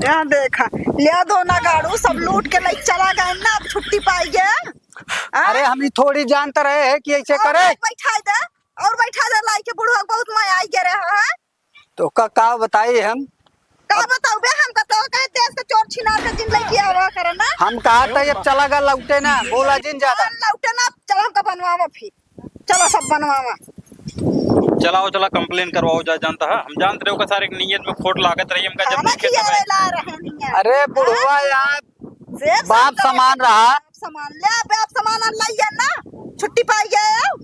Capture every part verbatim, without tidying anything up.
यहाँ देखा, ले दो ना गाड़ू, सब लूट के ले चला गए ना, अब छुट्टी पाई गए। हाँ? अरे, हम ही थोड़ी जानते रहे हैं कि ऐसे और करे। बैठा दे, और बैठा दे, लाई के बुढ़वा बहुत मैं आई गे रहा है। तो का, का बताई हम? का बताऊ बे, हम का तो कहे देश के चोर छिनार के जिन लइके आवा करे ना। हम कहा था, "अब चला गा लौटे ना, बोला जिन ज्यादा।" हाँ, लौटे ना, चला हमका बनवावा फिर। चला सब बनवावा। चलाओ, चला complain करवाओ जा, जानता है। हम जानते रहे ओका सारे के नीयत में खोट लागत रही, हमका जब खाना देखे खिया तबे। ला रहे नहीं है। अरे बुढ़वा यार, से सब बाप तो समान रहा। बाप समान ले, बाप समान आ लइया ना, छुट्टी पाई गए हो।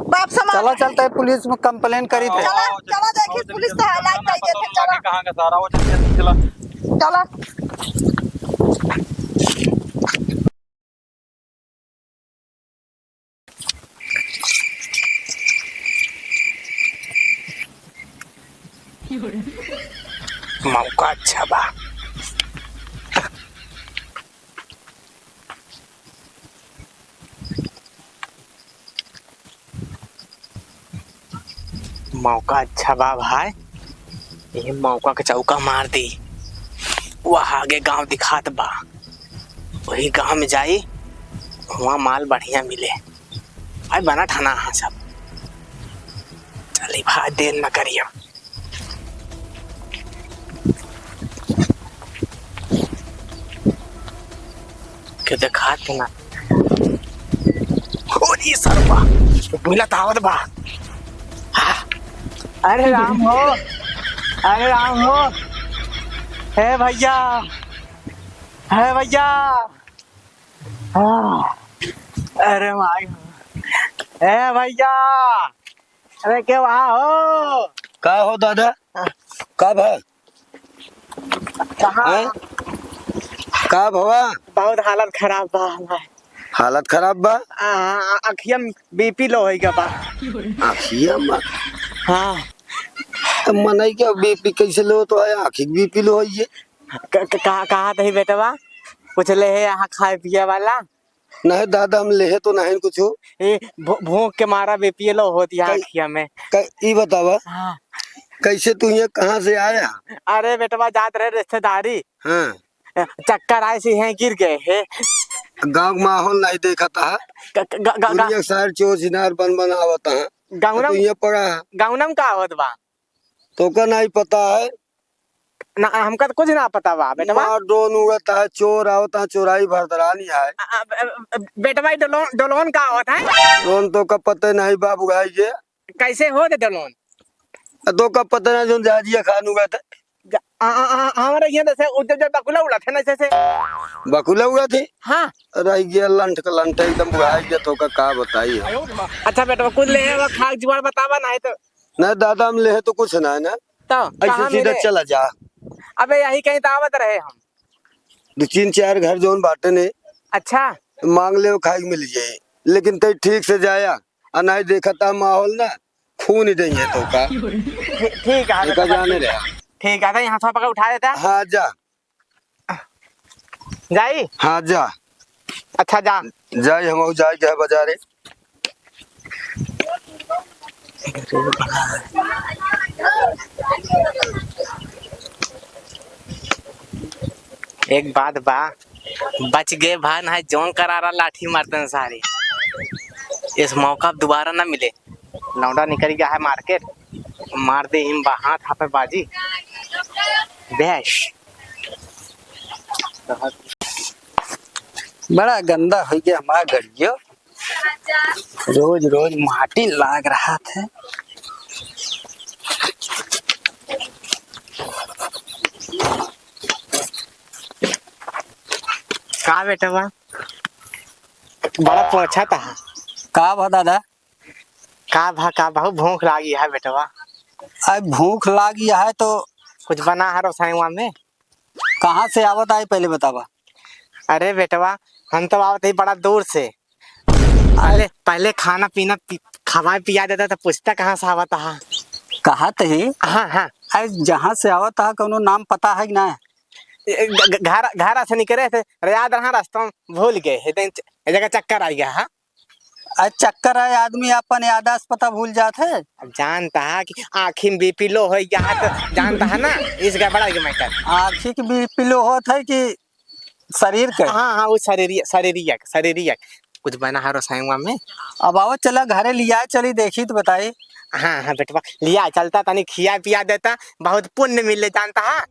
बाप समान चला, रहा। चलता है पुलिस में complain करी थे। चला, चला देखी पुलिस तो हालात नहीं देखे, चला। कहाँ का सारा वो चल, चल, चला। चला। मौका अच्छा बा। मौका अच्छा बा भाई, ये मौका के चौका मार दी। वह आगे गांव दिखात बा, वही गांव में जाई, वहाँ माल बढ़िया मिले। भाई बना ठाना हाँ सब, चली भाई देर न करियो। के देखात ना। ओ, ई सरवा, मिलत आवत बा। अरे राम हो, अरे राम हो, हे भैया, हे भैया, हाँ, अरे माई हो, हे भैया, अरे के वहाँ हो? का हो दादा? हाँ। का भा? कहाँ? हैं? का भवा? बहुत हालत खराब बा हमार। हालत खराब बा? आ, आ, अखिया में BP low होई गा बा। अखिया में? हाँ। मनई के BP कैसे low तो है, आँखी के BP low होई है? क-, क-, कहा, कहा तही बेटवा? कुछ लेहे यहाँ खाए पिए वाला? नहीं दादा, हम लेहे तो नहीं कुछ। ए, भू-, भूख के मारा BP low होत यहाँ कै-, अखिया में। कै-, ई बतावा, हाँ। कैसे तू यहाँ कहाँ से आया? अरे बेटवा, जात रहे रिश्तेदारी। हाँ। चक्कर आए से यहाँ गिर गए है। गाँव के माहौल नहीं देखत है। ग-, ग-, ग-, ग-, दुनिया के सारे चोर छिनार बन बन आवत है। गाँव तो ना तू यहाँ पड़ा है। गाँव ना में का होत बा? तोका नहीं पता है? ना, हमका तो कुछ ना पता बा, बेटवा। मार drone उड़त है, चोर आवत है, चोराई भरदरानी है। अ, अ, अ, बेटवा, ई drone, drone का होत है? Drone तोका पता नहीं बा, बुढ़ाई के। कैसे होत है drone? अ, तोका पता नहीं, जोन जहाजिया खान उड़त है। जा, आ, आ, आ, हमारे यहाँ जैसे उ-, जब, जब बकुला उड़त है ना, जैसे। बकुला उड़त है? हाँ। रह गया लंठ का लंठ, एकदम बुढ़ाई गया, तोका का बताई हम। अच्छा बेटवा, कुछ ले आवा, खा के जुगाड़ बतावा, नहीं तो। नहीं दादा, हम लेहे तो कुछ ना है ना। तो ऐसे कहाँ सीधा मिले? चला जा। अबे यही कहीं तो आवत रहे हम। दो तीन चार घर जोन बाटे ने। अच्छा। मांग ले, खाए के मिल जाए, लेकिन तई ठीक से जाया, आ नहीं देखता माहौल ना, खून ही देंगे तोका। ठी-, ठीक है, एका बेटा, जाने रहा। ठीक है, तो यहाँ से पकड़ उठा देता। हाँ, जा। जाई? हाँ, जा। अच्छा, जा। जाई, हम जाए के है बाजारे। एक बात बा, बच गए भा, ना जोन करारा लाठी मारते हैं सारे। इस मौका अब दोबारा ना मिले। लौंडा निकल गया है market, मार दे हिम बा हाथ हाथे बाजी। बेश। बड़ा गंदा होइ गया हमारा गड़ियो, रोज रोज माटी लाग रहा था। का बेटवा, बड़ा पोछा था। का भा दादा? का भा, का बहुत भूख लागी है बेटवा। अब भूख लागी है तो कुछ बना है रसोईवा में? कहाँ से आवत आई पहले बतावा। अरे बेटवा, हम तो आवत ही बड़ा दूर से। पहले, पहले खाना पीना पी-, खवाए पिया देता तो पूछता कहाँ से आवत हा। कहा तही? हाँ, हाँ। अरे जहाँ से आवत हा, कौनो नाम पता है कि ना? ए, घ-, घ-, घर, घर से निकले थे, याद रहा रास्ता में भूल गए, ए, ए जगह चक्कर आ गया, हाँ? आज चक्कर आए, आदमी अपन यादाश्त पता भूल जात है। अब जानता है कि आँखी में बीपी लो हो गया है, तो जानता है ना, इस गड़बड़ा के मैटर। आँखी के बीपी लो होत है कि शरीर के? हाँ, हाँ, वो शरीरिया, शरीरिया, शरीरिया। कुछ बना है रसोईवा में। अब आओ, चला घरे लिया चली, देखी तो बताई। हाँ, हाँ, बेटवा, लिया चलता, तनी खिया पिया देता, बहुत पुण्य मिले, जानता है।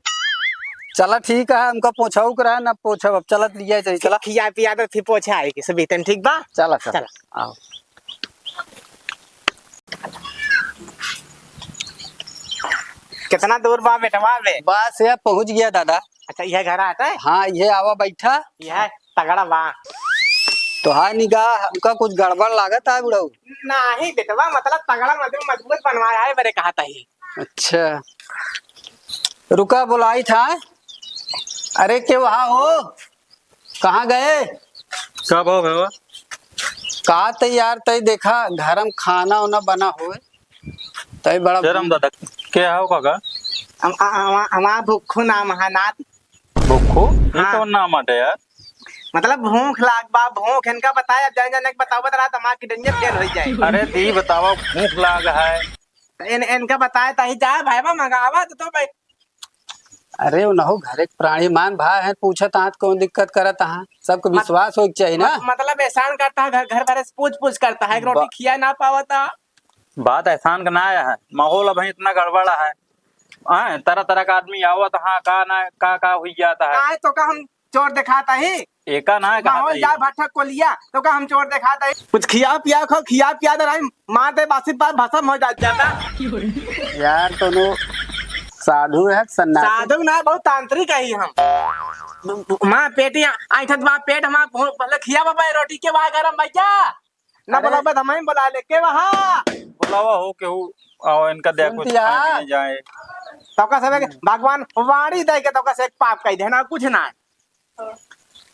चला, ठीक है, हमका पोछाऊ करा, ना पोछब, अब चलत लिया चली, चला। खिया पिया दे, फिर पोछा आए के, सब इतन ठीक बा? चला, चला। चला। आओ। कितना दूर बा बेटवा बे? बस ये पहुँच गया दादा। अच्छा, यह घर आता है? हाँ, ये आवा बैठा। यह तगड़ा बा। तो हाँ निगाह, हमका कुछ गड़बड़ लागत है बुढ़ऊ। नहीं बेटवा, मतलब तगड़ा मजबूत, मजबूत बनवाया है मेरे कहा तही। अच्छा, रुका, बुलाई था। अरे, के वहाँ हो? कहाँ गए? का भाव भैया? का तै यार, तै देखा, घर में खाना उना बना होए, तै बड़ा ए राम दादा, के हाव काका? हम, आ, आ, हमार भुक्खू नाम है नाथ। भुक्खू? ये हाँ। कौन नाम आटे यार? मतलब भूख लाग बा, भूख। इनका बताया, जान जाने के बतावत रहा, दिमाग की डंडे फेल हो जाए। अरे दी बतावा, भूख लाग है। तो इन, इनका बताया, तही जा भाई, मंगावा तो, तो भाई। अरे, उनहु घर एक प्राणी मान भा है, पूछत आत कौन दिक्कत करत आहा, सबके मत-, विश्वास होइक चाहिए ना। मत-, मतलब एहसान करता है, घर, घर भरे से पूछ, पूछ करता है, एक रोटी ब- खिया ना पावता। बात एहसान का ना आया है, माहौल अभी इतना गड़बड़ा है, हैं, तरह, तरह का आदमी आवत, हाँ, का ना, का, का हुई जाता है। काहे तो का हम चोर देखात ही। एका ना कहा माहौल था जा ये। भट्ठक को लिया, तो का हम चोर देखात ही। कुछ खिया पिया खो, खिया पिया दे रही, मार दे बासी पास भसम हो जा-, जाता। यार, कोनो साधु है, सन्यासी? साधु ना, बहुत तांत्रिक है हम। माँ पेटी आ-, आइठत बा पेट, माँ भो-, बोले, "खिया बाबा, ये रोटी के बा गरम भैया?" ना अरे। बोला, बस हम ही बोला ले, "के वहाँ?" बोलावा हो केहू, आओ, इनका दे कुछ सुनती खाए है? पीने जाए। तोका सब एक हम्म। भगवान वाणी दे के तोका से एक पाप कह दे ना, कुछ ना।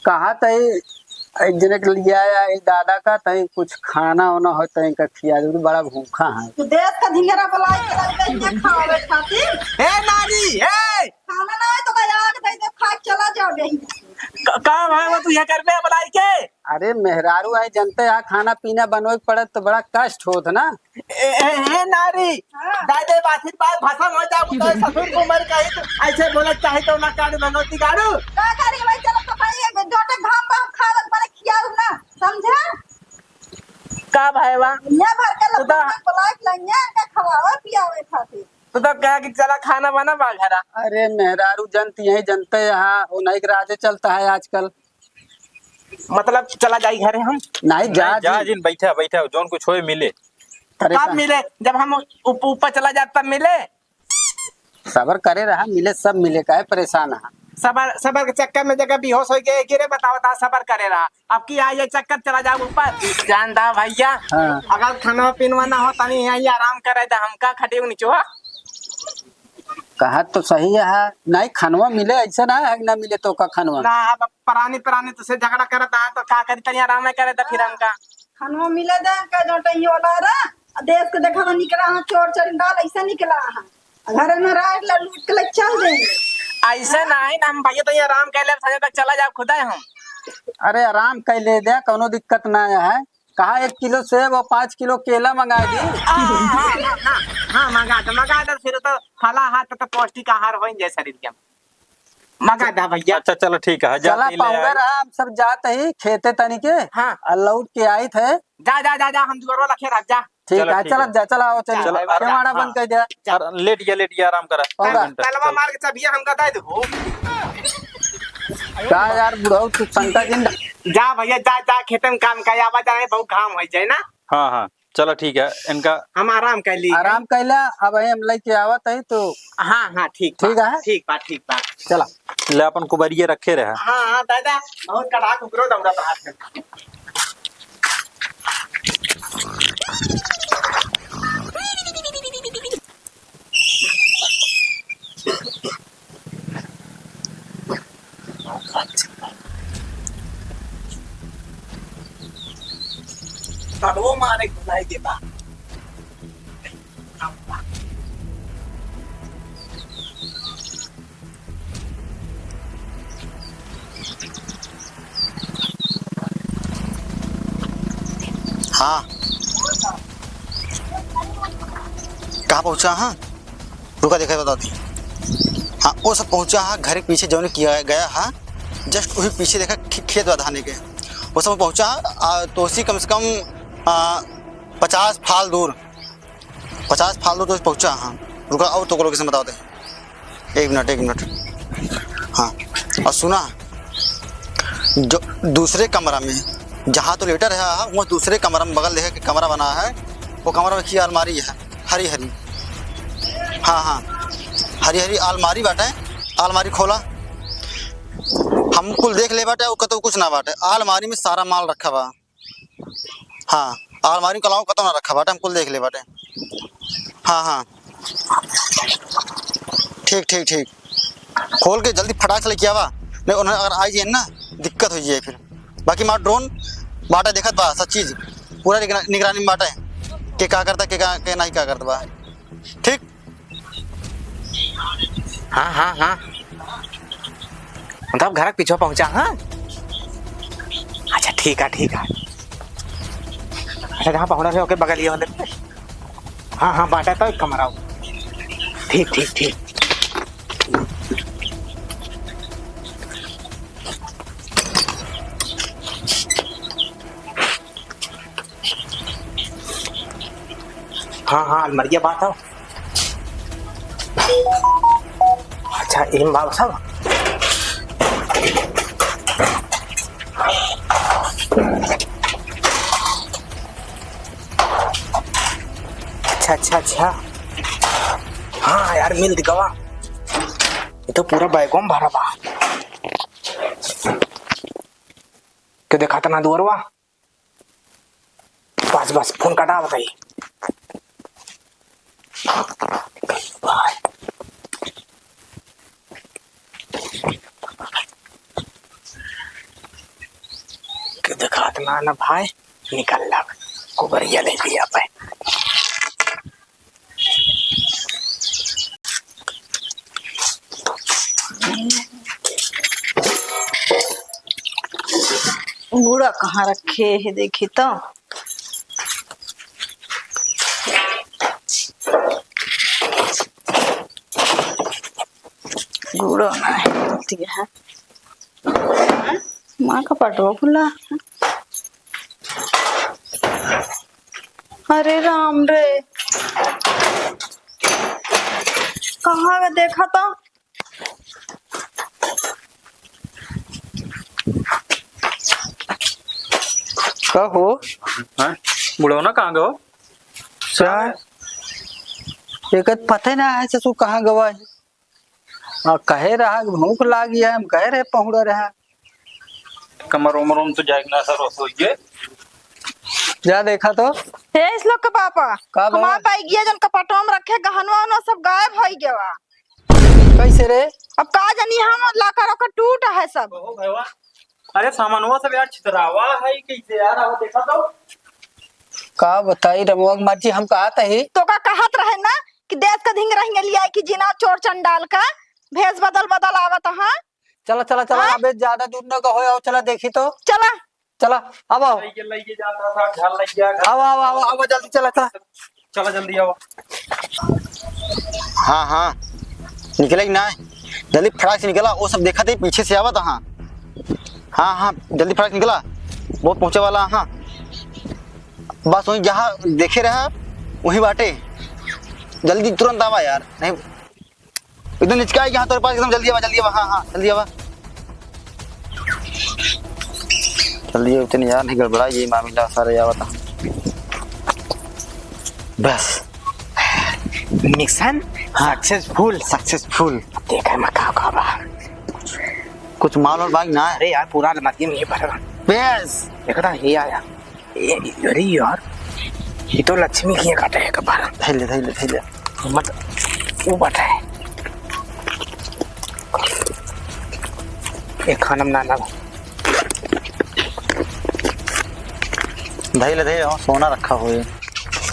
कहा तई एक जने के लिया आया, ए दादा का, तई कुछ खाना वाना हो, तई इनका खिया दे, बड़ा भूखा है। तू देश का ढिंगरा बुलाए के रख दे, इनके खावे खातिर। ए नारी, ए! खाना ना है तो का आग दे दे, खा के चला जाओ यहीं से। क-, का भाई वो तू यहाँ कर पे बुलाई के? अरे मेहरारू है, जनते यहाँ खाना पीना बनवे के पड़त तो बड़ा कष्ट होत ना। ए, ए, ए, नारी, हाँ। दाई दे आशीर्वाद भसम हो जाबू तो ससुर को मर कही तो ऐसे बोलत चाहे तो ना काढ़ू भगवती काढ़ू। का करी भाई, चलो तो भाई, ये जोटे घाम बा, खा लग बने खियाऊ ना, समझा? का भाई बा? दुनिया भर के तू तो लोग बुलाए के लइया, इनका खवावे पियावे खातिर। तू तो कहा कि चला खाना बना बा घरा। अरे मेहरारू जनती यही जनते यहाँ, वो नहीं राजे चलता है आजकल। मतलब चला जाई घरे हम? नहीं, जा नहीं, जा जिन। जिन, बैठा, बैठा, जौन कुछ होए मिले। अरे कब का- मिले? जब हम उप-, ऊपर चला जात तब मिले? सबर करे रहा, मिले, सब मिले, काहे परेशान है? सबर, सबर के चक्कर में जगह बेहोश हो गए, गिरे बताओ ता सबर करे रहा। अब की आ ये चक्कर चला जाओ ऊपर। जानता भैया, हाँ। अगर खाना पीनवा ना हो तनी यहाँ आराम करे तो हमका खटियो नीचे हो। कहा तो सही है, नहीं खनवा मिले, ऐसा ना है कि ना मिले तो का खनवा। ना, अब परानी परानी तुसे झगड़ा करत है, तो का करी, तनी आराम करे, तो फिर हमका खनवा मिले दे, कह दो टही वाला रे, आ देश के देखा निकला है, चोर चंडाल ऐसा निकला है, आ घर में रह ले, लूट के ले चल देंगे। ऐसा नहीं ना, हम भैया तो ये आराम कर ले, संजय तक चला जाओ खुदा हम। अरे आराम कर ले दे, कोनो दिक्कत ना है। कहा एक किलो सेब और पाँच किलो केला मंगा दी। हाँ, हाँ, हाँ, हाँ, हाँ, मंगा दे, मंगा दे, फिर तो फला हाथ तो पौष्टिक आहार हो जाए शरीर के। मंगा दा भैया। अच्छा, चलो ठीक है, जा चला, पी ले पाउडर आए। हम सब जात ही खेते तनी के, हाँ। और लौट के आई थे। जा, जा, जा, जा, हम दुआरवा लखे रह जा। ठीक चलो, है, ठीक चलत है। जा, चला आओ, चल। चलो, केवाड़ा हाँ। बंद कर दिया। चल। और लेट गया, लेट गया, आराम करा। पाउडर। एक घंटा, तलवा चल। मार के चबिया हमका दे दो। का यार बुढ़ऊ तू शंका जिन। जा भैया, जा, जा, खेते में काम का आवा जाए, बहुत घाम हो जाए ना। हाँ, हाँ। चलो ठीक है, इनका हम आराम कर ली। आराम कैला, अब हम लेके आवत है तो हाँ, हाँ, ठीक बा, ठीक है? ठीक बा, ठीक बा। चला। ले अपन कुबरिये रखे रहे। हाँ, हाँ, दादा, बहुत कड़ा कुकरो दौड़ा बाहर से। तड़वो मारे भुलाई देबा। हाँ। कहाँ पहुँचा? हाँ, रुका, देखा, बताती। हाँ, वो सब पहुँचा है घर के पीछे, जौन किया गया है, just वही पीछे देखा खे-, खेत बा धाने के, वो सब पहुँचा। आ, तो उसी कम से कम, आ, पचास फाल दूर, पचास फाल दूर तो पहुँचा। हाँ, रुका, और तो लोकेशन बताओ दे। एक मिनट, एक मिनट। हाँ, और सुना, जो दूसरे कमरा में, जहाँ तो लेटा रहा है, वो दूसरे कमरा में, बगल देखे के कमरा बना है, वो कमरा में की अलमारी है, हरी हरी। हाँ, हाँ, हरी हरी अलमारी बाटे, अलमारी खोला। हम कुल देख ले बाटे, वो कतो कुछ ना बाटे, अलमारी में सारा माल रखा बा। हाँ, अलमारी के अलावा कतौ ना रखा बाटे, हम कुल देख ले बाटे। हाँ, हाँ, ठीक, ठीक, ठीक। खोल के जल्दी फटाक से लेके आवा, नहीं उन्हें अगर आई जाए ना, दिक्कत हो जाए फिर। बाकी मार ड्रोन बाटे, देखत बा सब चीज, पूरा निगरा-, निगरानी में बाटे, के का करता, के का, के नहीं का करता बा। ठीक। हाँ, हाँ, हाँ। मतलब घर के पीछे पहुँचा, हाँ? अच्छा, ठीक है, ठीक है। अच्छा, जहाँ पहुँच रहे, ओके, बगल ये वाले। हाँ, हाँ, बाटा तो एक कमरा हो। ठीक, ठीक, ठीक। हाँ, हाँ, अलमरिया बात हो। अच्छा, एम बाबू साहब। अच्छा, अच्छा, अच्छा। हाँ यार, मिल गवा। ये तो पूरा बैगों में भरा बा। के देखात ना दुअरवा? बस, बस, फोन कटा बताई। के देखात ना, ना भाई, निकल ला, कुबरिया ले लिया भाई। गुड़ा कहाँ रखे है, देखी तो। गुड़ा नहीं होती है। माँ का पटवा खुला। अरे राम रे, कहाँ गए देखा तो? का हो? हाँ? बुढ़ौना कहाँ गए हो? सर, एक पता ना है ससुर कहाँ गवा है। आ, कहे रहा कि भूख लागी है, हम कहे रहे पहुड़ा रहा। कमर उमर उम तो जाएगा ना सर, रसोई के। जा देखा तो। हे, इस लोग के पापा, का बाबा? हमार बैगिया जन कपटवा में रखे, गहनवा उहनवा सब गायब होइ गवा। कैसे रे? अब का जानी हम, लाकर ओकर टूट है सब। ओहो भैया, अरे सामानवा सब यार छितरावा है कैसे यार, आओ देखा तो। का बताई रमुआ के मर्जी, हम कहत ही। तो का कहत रहे ना कि देश का धिंग रहिंगे लिया कि जिना चोर चंडाल का भेष बदल बदल आवत, हाँ? चला, चला, चला, हाँ? अबे ज्यादा दूर न का होए, आओ चला देखी तो। चला। चला, अब आओ। लइके, लइके जाता था, घर लइके आ, घर। आओ, आओ, आओ, आओ, जल्दी चला, चला। चला, जल्दी आओ। हाँ, हाँ, निकले कि ना? जल्दी फटाक से निकला, वो सब देखा थे पीछे से आवत, हाँ। हाँ, हाँ, जल्दी फटाक निकला, बहुत पहुँचे वाला, हाँ। बस वहीं जहाँ देखे रहा, वहीं बाटे। जल्दी तुरंत आवा यार, नहीं एकदम निचका है यहाँ तोरे पास, एकदम जल्दी आवा, जल्दी आवा, हाँ, हाँ, जल्दी आवा। जल्दी आवा, तनी यार, नहीं गड़बड़ा ये मामला, सारे आवत। बस। मिशन हाँ। सक्सेसफुल। सक्सेसफुल। देखा है, मैं का, का बा। कुछ माल और बाग ना है। अरे यार, पूरा अलमारी में ये भरा। बस। देखा था, ये आया। ए, अरे यार, ये तो लक्ष्मी की काटा है कपार। धइले, धइले, धइले। मत, वो बात है। एक खानम ना, ना। धइले, धइले, हाँ, सोना रखा हुआ है।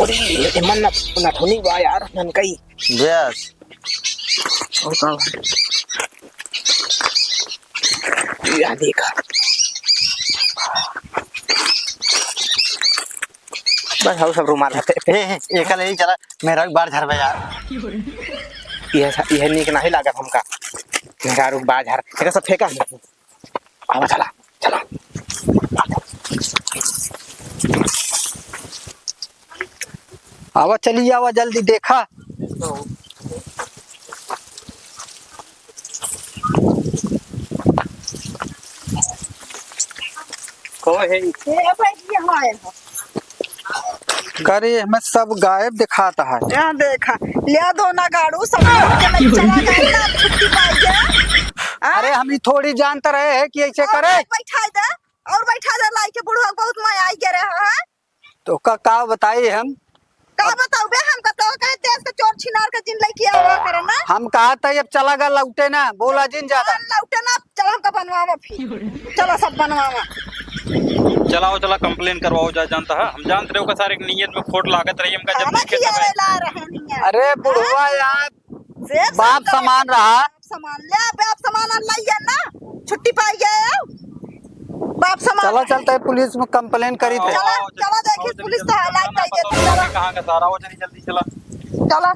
अरे, ये मन ना, नथुनी बा यार, ननकई। Yes। और का? या देखा। हऊ सब रुमाल हटे। ए, ए, एका ले चला, मेहरारू बार झरबे यार। यह सा-, यह नीक नाही लागत हमका। मेहरारू बार झर, एका सब फेंका। आवा चला, चला। आवा, चली आवा, जल्दी देखा। को है? ए, बैठ गया है। करे, हमें सब गायब दिखाता है। यहाँ देखा, लिया दो ना गाड़ू, सब लोग के लग चला गया ना, छुट्टी पाई गया। हाँ? अरे, हम ही थोड़ी जानते रहे हैं कि ऐसे और करे। बैठा दे, और बैठा दे, लाई के बुढ़वा बहुत माया आई गे रहा है। तो का, का बताई हम? का बताऊ बे, हम का तो कहे देश के चोर छिनार के जिन लइके आवा करे ना। हम कहा था, अब चला गा लौटे ना, बोला जिन ज्यादा। हाँ, लौटे ना, चल हमका बनवावा फिर। चला सब बनवावा। चलाओ, चला complain करवाओ जा, जानता है, हम जानते रहे का सारे के नीयत में खोट लागत रही, हमका जब खाना देखे खियावे तब ला रहे नहीं है। अरे बुढ़वा यार, से सब बाप तो समान रहा। बाप समान ले, बाप समान लाइए ना, छुट्टी पाई गए। बाप समान चला, चलते हैं पुलिस में complain करी थे। चला, आओ, चला, देखी आओ, पुलिस जल्दी, तो है, लाइट आई है, चला। कहाँ का सारा हो, जल्दी, जल्दी चला। चला।